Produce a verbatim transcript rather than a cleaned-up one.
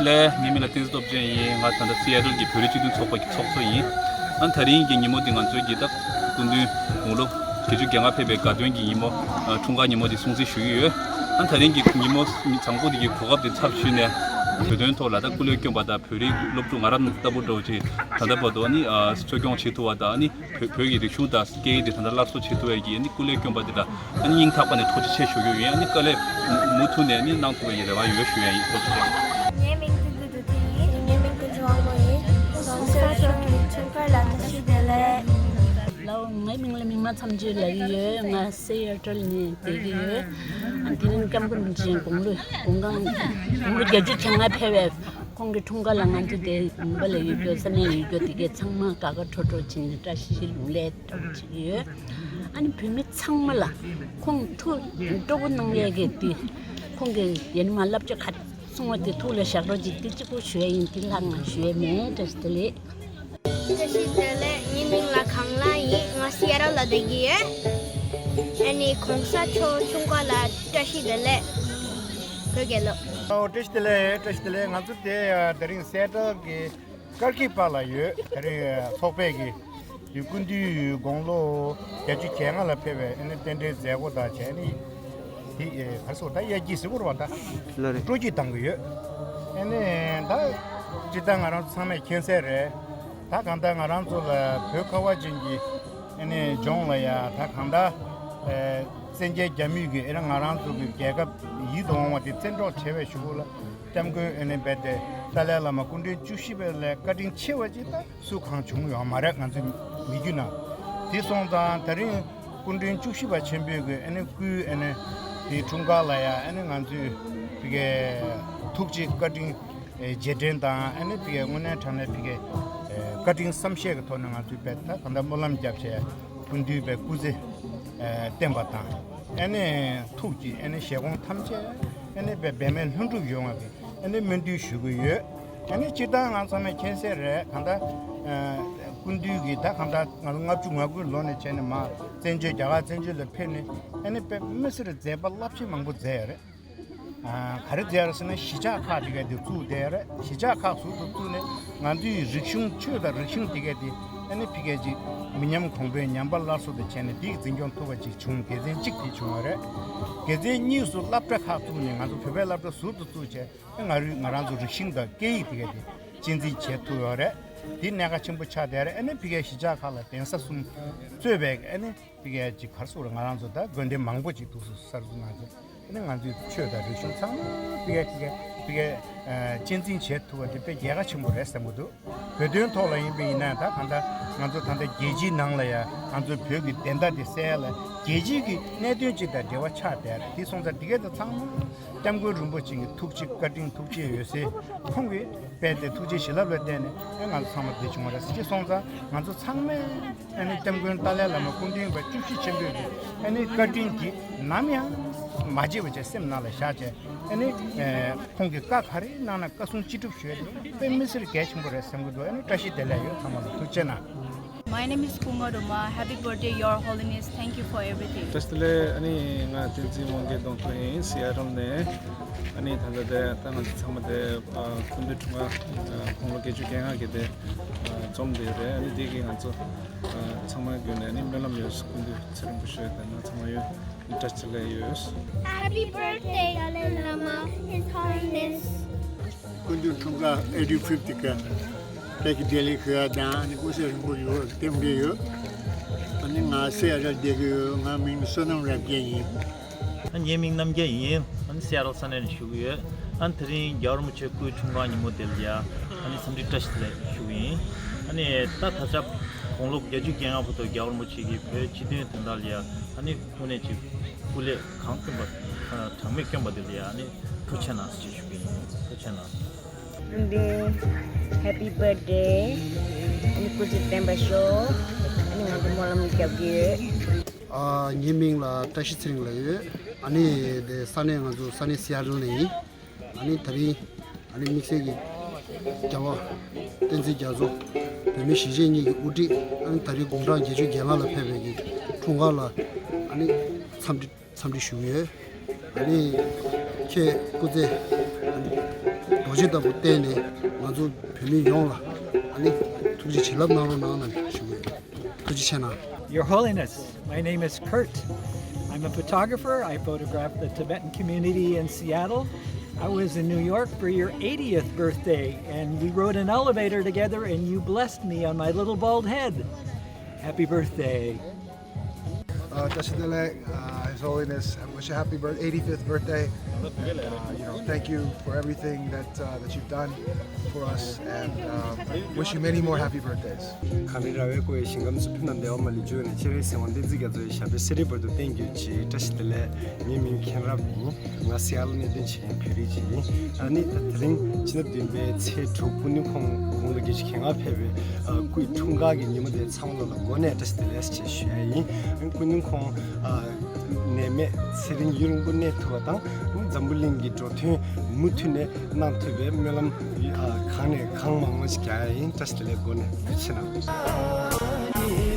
ལགས། ངའི་མིང་ལ་བསྟན་འཛིན་སྟོབས་ཆེན་ཡིན། ང་ད་ལྟ་སི་ཨེ་ཊལ་གྱི་བོད་རིགས་སྤྱི་མཐུན་ཚོགས་པ་གི་ཚོགས་གཙོ་ཡིན། ཨ་ད་རིང་གི་ཉིན་མོ་འདི་ང་ཚོའི་གི་ད་སྐུ་མདུན་དགུང་ལོ་བརྒྱད་ཅུ་གྱ་ལྔ་ཕེབས་པའི་དགའ་སྟོན་གྱི་ཉིན་མོ། ཨ་འཁྲུངས་སྐར་ཉིན་མོ་འདི་སྲུང་བརྩི་ཞུ་གི་ཡོད། ཨ་ད་རིང་གི་ཉིན་མོ་བཟང་པོ་འདི་གི་གོ་སྐབས་འདི་ཚབ་ཞུས་ནས་བོད་དོན་ཐོག་ལ་ད་སྐུ་ལས་བསྐྱོན་པ་དང་བོད་རིགས་སློབ་ཕྲུག་ང་རང་ལྟ་བུ་འདྲ་བོ་ཅིག་ད་ལྟ་བར་དུ་ཨ་ནི་ཨ་འཚོ་སྐྱོང་བྱེད་ཐུབ་པ་དང་ཨ་ནི་བོད་བོད་ཀྱི་རིག་གཞུང་དང་སྐད་ཡིག་དེ་ད་ལྟ་སླར་གསོ་བྱེད་ཐུབ་པའི་གི་ཨ་ནི་སྐུ་ལས་བསྐྱོན་པ་དེ་ལ་ཨ་ནི་སྙིང་ཐག་པ་ནས་ཐུགས་རྗེ་ཆེ་ཞུ་རྒྱུ་ཡིན། ཨ་ནི་དཀའ་ལས་མུ་མཐུད་ནས་ཨ་ནི་གནང་ཐུབ་པའི་གི་རེ་བ་ཡོད་ཞུ་ཡ་ཡིན། ཐུགས་རྗེ་ཆེ། ངའི་མིང་ཀུན་འཛིན་དབང་མོ་ཡིན། ང་སི་ཨེ་ཊལ་གྱི་འཁྲུངས་སྐར་ལ་བཀྲ་ཤིས་བདེ་ལེགས། ལགས། ངའི་མིང་ལ་མིག་དམར་མཚམས་གཅོད་ལབ་ཀྱི་ཡོད། ང་སི་ཨེ་ཊལ་ནས་བསྡད་ཀྱི་ཡོད། ཨ་དེ་རིང་སྐྱབས་མགོན་རིན་པོ་ཆེ་དགུང་ལོ་དགུང་གྲངས་དགུང་ལོ་བརྒྱད་ཅུ་གྱ་ལྔ་ཕེབས་པའི་ཁོང་གི་འཁྲུངས་སྐར་ལ་ང་ཚོ་དེ་ཡུལ་པ་ལ་ཡོད་རྒྱུ་ས་གནས་ཡོད་རྒྱུ་དེ་གའི་ཚང་མ་དགའ་དགའ་སྤྲོ་སྤྲོ་བྱས་ནས་བཀྲ་ཤིས་ལུང་ལས་འགྲོ་བྱེད་ཀྱི་ཡོད། ཨ་ནི་བོད་མི་ཚང་མ་ལ་ཁོང་ཐུགས་སྤྲོ་པོ་གནང་ཡས་ཀྱི་དེ་ཁོང་གི་ཡན་མ་བསླབ་བྱ་ག་གསུང་བ་དེ་ཐུགས་ལ་བཞག་རོགས་གྱིས། དེ་གཅིག་པོ་ཞུ་ཡ་ཡིན། དེ་ལྷག་ང་ཞུ་ཡ་མེད། བཀྲ་ཤིས་བདེ་ལེགས། བཀྲ་ཤིས་བདེ་ལེགས། ངའི་མིང་ལ་གངས་ལྷ་ཡིན། ང་སི་ཨེ་ཊལ་ལ་བསྡད་ཀྱི་ཡོད། ཨ་ནི་གོང་ས་མཆོག་འཁྲུངས་སྐར་ལ་བཀྲ་ཤིས་བདེ་ལེགས། བོད་རྒྱལ་ལོ། ཨོ་བཀྲ་ཤིས་བདེ་ལེགས། བཀྲ་ཤིས་བདེ་ལེགས། ང་ཚོ་དེ་དེ་རིང་སི་ཨེ་ཊལ་གྱི་ཀར་ཀི་པཱརྐ་ལ་ཡོད། དེ་རིང་ཚོགས་པའི་གི་དེ་སྐུ་མདུན་དགུང་ལོ་བརྒྱད་ཅུ་གྱ་ལྔ་ལ་ཕེབས་པའི་ཨ་ནི་རྟེན་འབྲེལ་མཛད་སྒོ་དང་བྱས་ནི་དེ་ག་རེ་ཟེར་དགོས་རེད། ད་དབྱར་སྐྱིད་ཟེར་དགོས་རེད་པ། ད་ལགས་རེད། སྤྲོ་སྐྱིད་གཏང་གི་ཡོད། ཨ་ནི་ད་སྤྱིར་བཏང་ང་རང་ཚོ་ཚང་མས་མཁྱེན་གསལ་རེད། ད་གང་ལྟར་ང་རང་ཚོ་ལ་བོད་ཁ་བ་ཅན་གྱི་ཨ་ནི་ལྗོངས་ལ་ཡ་ད་གང་ལྟར་ཨེ་བཙན་རྒྱལ་རྒྱ་མིས་ཀྱི་ཨེ་ང་རང་ཚོ་གི་རྒྱལ་ཁབ་ཡིད་དུ་འོང་བ་དེ་བཙན་འཕྲོག་བྱས་པའི་གཞུག་གུ་ལ་སྐྱབས་མགོན་ཨེ་ནི་རྦད་དེ་ཏཱ་ལའི་བླ་མ་སྐུ་ཕྲེང་བཅུ་བཞི་པ་ལས་བཀའ་དྲིན་ཆེ་བ་ཅིག་ད་སུ་གང་བྱུང་ཡོད་མ་རེད། ང་ཚོའི་མི་རྒྱུད་ནང་། དེ་སོང་ཙང་དེ་རིང་སྐུ་ཕྲེང་བཅུ་བཞི་པ་ཆེན་པོའི་གི་ཨེ་ནི་སྐུའི་ཨེ་ནི་དེ་འཁྲུངས་སྐར་ལ་ཡ་ཨེ་ནི་ང་ཚོས་ཕ་གིའི་ཐུགས་རྗེ་བཀའ་དྲིན་ཨེ་རྗེས་དྲན་དང་ཨེ་ནི་ཕ་གིའི་དངོས་གནས་དྲང་གནས་ཕ་གིའི་ཨེ་བཀའ་དྲིན་བསམ་ཤེས་ཀྱི་ཐོག་ནས་ང་ཚོས་རྦད་ད་གང་ལྟར་སྨོན་ལམ་བརྒྱབ་བྱས་སྐུ་མདུན་པའི་སྐུ་ཚེ་ཨེ་བརྟན་པ་དང་ཨེ་ནི་ཐུགས་ཀྱི་ཨེ་ནི་བཞེད་དགོངས་ཐམས་ཅད་ཨེ་ནི་འབད་འབད་མེད་ལྷུན་གྲུབ་ཡོང་བ་གི་ཨ་ནི་སྨོན་འདུན་ཞུ་གི་ཡོད། ཨ་ནི་སྤྱིར་བཏང་ང་ཚང་མས་མཁྱེན་གསལ་རེད། གང་ལྟར་ཨ་སྐུ་མདུན་གྱིས་ད་གང་ལྟར་ང་ཚོ་ལྔ་བཅུ་ང་དགུའི་ལོ་ནས་བྱས་ནས་མར་བཙན་བྱོལ་རྒྱ་གར་བཙན་བྱོལ་ལ་ཕེབས་ནས་ཨ་ནི་དཔེ་མི་སྲིད་མཛད་པ་རླབས་ཆེན་མང་པོ་མཛད་ཡོད་རེད། ཨ་ག་རེ་མཛད་ཡོད་རེད་ཟེར་ན་གཞིས་ཆགས་ཁག་དེ་ག་དེ་བཙུགས་བསྡད་ཡོད་རེད། གཞིས་ཆགས་ཁག་ཟུར་དུ་བཙུགས་ནས་ང་ཚོའི་རིག་གཞུང་ཆོས་དང་རིག་གཞུང་དེ་ག་དེ་ཨ་ནི་ཕ་གིའི་ཅིག་མི་ཉམས་གོང་འཕེལ་ཉམས་པ་སླར་གསོ་དེ་བྱས་ནས་དེ་གི་འཛིན་སྐྱོང་ཐུབ་པ་ཅིག་བྱུང་། དགེ་མཚན་གཅིག་དེ་བྱུང་བ་རེད། དགེ་མཚན་གཉིས་སུ་སློབ་གྲྭ་ཁག་བཙུགས་ནས་ང་ཚོ་བོད་པའི་སློབ་གྲྭ་ཟུར་དུ་བཙུགས་བྱས། ང་རང་ང་རང་ཚོ་རིག་གཞུང་དང་སྐད་ཡིག་དེ་ག་དེ་གཅེས་འཛིན་བྱེད་ཐུབ་ཡོད་རེད། དེ་གནད་འགག་ཆེན་པོ་ཆགས་བསྡད་རེད། ཨ་ནི་ཕ་གིའི་གཞིས་ཆགས་ཁག་ལ་གདན་ས་གསུམ་གཙོས་པའི་ཨ་ནི་ཕ་གིའི་ཅིག་ག་རེ་ཟེར་དགོས་རེད། ང་རང་ཚོ་ད་དགོན་སྡེ་མང་པོ་ཅིག་འདུག་སེ་གསར་འཛུགས་གནང་ཚེ་ཨ་ནི་ང་ཚོའི་ཆོས་དང་རིག་གཞུང་ཚང་མ་ཕ་གིའི་ཕ་གིའི་ཕ་གིའི་ཨ་གཅེས་འཛིན་བྱེད་ཐུབ་པ་དེ་དཔེ་རྒྱལ་ཁ་ཆེན་པོ་རེད་བསམ་གྱི་འདུག་བོད་དོན་ཐོག་ལ་ཡིན་པ་ཡིན་ན་ད་གང་ལྟར་ང་ཚོ་ད་ལྟ་རྒྱལ་སྤྱིའི་ནང་ལ་ཡང་ང་ཚོའི་བོད་ཀྱི་བདེན་མཐའ་དེ་གསལ་ལ་རྒྱལ་སྤྱིའི་གི་གནད་དོན་ཅིག་དང་འབྲེལ་བ་ཆགས་བསྡད་རེད། དེ་སོང་ཙང་དེ་ག་དེ་ཚང་མ་སྐྱབས་མགོན་རིན་པོ་ཆེ་གི་ཐུགས་རྗེ་བཀའ་དྲིན་ཐུགས་རྗེ་འོད་ཟེར་ཁོང་གི་དཔལ་དེ་ཐུགས་རྗེ་བྱིན་རླབས་ལ་བརྟེན་ནས་ཨེ་ང་ཚོ་ཚང་མ་བདེ་བྱུང་བ་རེད་ཟེར་གྱི་སོང་ཙང་ང་ཚོ་ཚང་མས་ཨེ་ནི་སྐྱབས་མགོན་ཏཱ་ལའི་བླ་མ་སྐུ་ཕྲེང་བཅུ་བཞི་ཆེན་པོའི་གི་ཨེ་ནི་བཀའ་དྲིན་གྱིས་ནམ་ཡང་མ་བརྗེད་པ་བྱས་སེམས་ནང་ལ་བཞག་བྱས་ཨེ་ནི་ཁོང་གི་བཀའ་ག་རེ་གནང་ན་བཀའ་གསུང་ཅི་སྒྲུབ་ཞུ་ཡ་དེ་དཔེ་མི་སྲིད་གལ་ཆེན་པོ་རེད་བསམ་གྱི་འདུག་ཨ་ནི་བཀྲ་ཤིས་བདེ་ལེགས་ཡོད། ཚང་མ་ལ་ཐུགས་རྗེ་གནང་། My name is Kunga Roma. Happy birthday, Your Holiness. Thank you for everything. བཀྲ་ཤིས་བདེ་ལེགས། ཨ་ནི་ང་བསྟན་འཛིན་དབང་རྒྱལ་གདོང་ཐུག་ཡིན། སི་ཨེ་ཊལ་ནས། ཨ་ནི་ད་ལྟ་དེ་ད་ང་ཚོ་ཚང་མ་དེ་ཨ་སྐུ་མདུན་འཁྲུངས་སྐར་ཨ་དགུང་ལོ་བརྒྱད་ཅུ་གྱ་ལྔ་གི་དེ་ཨ་འཛོམས་བསྡད་ཡོད་རེད། ཨ་ནི་དེ་གི་ང་ཚོ་ཨ་ཚང་མ་བརྒྱུད་ནས་ཨ་ནི་སྨོན་ལམ་ཡོད། སྐུ་མདུན་ཚེ་རིང་པོ་ཞུ་ཡ་དང་ང་ཚང་མ་ཡོད། བཀྲ་ཤིས་བདེ་ལེགས་ཡོད། Happy birthday, Dalai Lama, His Holiness. སྐུ་མདུན་འཁྲུངས་སྐར་ཨེ་ཊི་ཕིབ་ཐི་གི་བཀྲ་ཤིས་བདེ་ལེགས་ཞུ་ཡ་དང་ཨ་ནི་སྐུ་ཚེ་རིང་པོ་ཡོད་བསྟན་པ་ཡོད། ཨ་ནི་ང་སི་ཨེ་ཊལ་བསྡད་ཀྱི་ཡོད། ང་མིང་བསོད་ནམས་རབ་རྒྱས་ཡིན། ཨ་ངའི་མིང་རྣམ་རྒྱལ་ཡིན། ཨ་ནི་སི་ཨེ་ཊལ་ས་གནས་ནས་ཞུ་གི་ཡོད། ཨ་ནི་དེ་རིང་རྒྱལ་བ་རིན་པོ་ཆེ་སྐུའི་འཁྲུངས་སྐར་ཉིན་མོ་དེ་ལ་ཡ་ཨ་ནི་འཚམས་འདྲི་བཀྲ་ཤིས་བདེ་ལེགས་ཞུ་གི་ཡིན། ཨ་ནི་ད་ད་ཆ་དགུང་ལོ་བརྒྱད་ཅུ་གྱ་ལྔ་བར་དུ་རྒྱལ་བ་རིན་པོ་ཆེ་གིས་བོད་སྤྱི་དོན་དོན་དག་ལ་ཡ་ཨ་ནི་དངོས་གནས་ཅིག་སྐུ་ལས་གང་བསྐྱོན་པ་གྲངས་མེད་བསྐྱོན་པ་དེ་ལ་ཡ་ཨ་ནི་ཐུགས་རྗེ་གནང་ཞེས་ཞུ་གི་ཡིན། ཐུགས་རྗེ་གནང་། སྐུ་མདུན་Happy birthday. ཨ་ནི་སྐུ་ཚེ་བརྟན་པར་ཤོག་ཨ་ནི་ང་ཚོ་སྨོན་ལམ་རྒྱག་གི་ཡོད། ཨ་ངའི་མིང་ལ་བཀྲ་ཤིས་ཚེ་རིང་ལབ་ཡོད། ཨ་ནི་དེ་ས་གནས་ང་ཚོ་ས་གནས་སི་ཨེ་ཊལ་ནས་ཡིན། ཨ་ནི་དེ་རིང་ཨ་ནི་དམིགས་བསལ་གྱི་རྒྱལ་བ་བསྟན་འཛིན་རྒྱ་མཚོ་བོད་མི་གཞིས་བྱེས་གཉིས་ཀྱི་དབུ་ཁྲིད། ཨ་ནི་དེ་རིང་དགུང་གྲངས་བརྒྱད་ཅུ་གྱ་ལྔ་ལ་ཕེབས་པའི་གི་འཁྲུངས་སྐར་ལ་ཨ་ནི་འཚམས་འདྲི་འཚམས་འདྲི་ཞུ་གི་ཡོད། ཨ་ནི་ཁྱེད་སྐུ་ཚེ་ཨ་ནི་ རྡོ་རྗེ་ལྟ་བུ་བསྟན་ནས་ང་ཚོ་བོད་མི་ཡོངས་ལ་ཨ་ནི་ཐུགས་རྗེ་བྱིན་རླབས་གནང་རོགས་གནང་ལ་ཞུ་གི་ཡོད། ཐུགས་རྗེ་ཆེ་གནང་། Your Holiness, my name is Kurt. I'm a photographer. I photograph the Tibetan community in Seattle. I was in New York for your eightieth birthday, and we rode an elevator together, and you blessed me on my little bald head. Happy birthday. Uh, Tashi Delek, uh, His Holiness, I wish you a happy birth, eighty-fifth birthday. And, uh, you know, thank you for everything that uh, that you've done for us, and uh, wish you many more happy birthdays. གངས་རི་ར་བས་བསྐོར་བའི་ཞིང་ཁམས་སུ། ཕན་དང་བདེ་བ་མ་ལུས་འབྱུང་བའི་གནས། སྤྱན་རས་གཟིགས་དབང་བསྟན་འཛིན་རྒྱ་མཚོ་ཡི་ཞབས་པད་སྲིད་མཐའི་བར་དུ་བརྟན་གྱུར་ཅིག་བཀྲ་ཤིས་བདེ་ལེགས། ངའི་མིང་མཁྱེན་རབ་ཡིན། ང་སི་ཨ་ལ་གནས་སྡོད་བྱེད་མཁན་བོད་རིགས་ཅིག་ཡིན། ཨ་ནི་ད་དེ་རིང་ཕྱི་ཟླ་བདུན་པའི་ཚེས་དྲུག་སྐུ་མདུན་ཁོང་དགུང་ལོ་བརྒྱད་ཅུ་གྱ་ལྔ་ཕེབས་པའི་སྐུའི་འཁྲུངས་སྐར་གྱི་ཉིན་མོ་དེ་ཚང་མ་ལ་མགོ་ནས་བཀྲ་ཤིས་བདེ་ལེགས་ཞེས་ཞུ་ཡ་ཡིན། སྐུ་མདུན་ཁོང་ནད་མེད་ཚེ་རིང་ཡུན་རིང་པོ་གནས་ཐུབ་པ་དང་། འཛམ་བུ་གླིང་གི་འགྲོ་དོན་མུ་མཐུད་ནས་གནང་ཐུབ་པའི་སྨོན་ལམ་གང་ནས་གང་མང་མང་ཞིག་རྒྱག་ཡ་ཡིན། བཀྲ་ཤིས་བདེ་ལེགས། མགོ་ནས་ཐུགས་རྗེ་གནང་།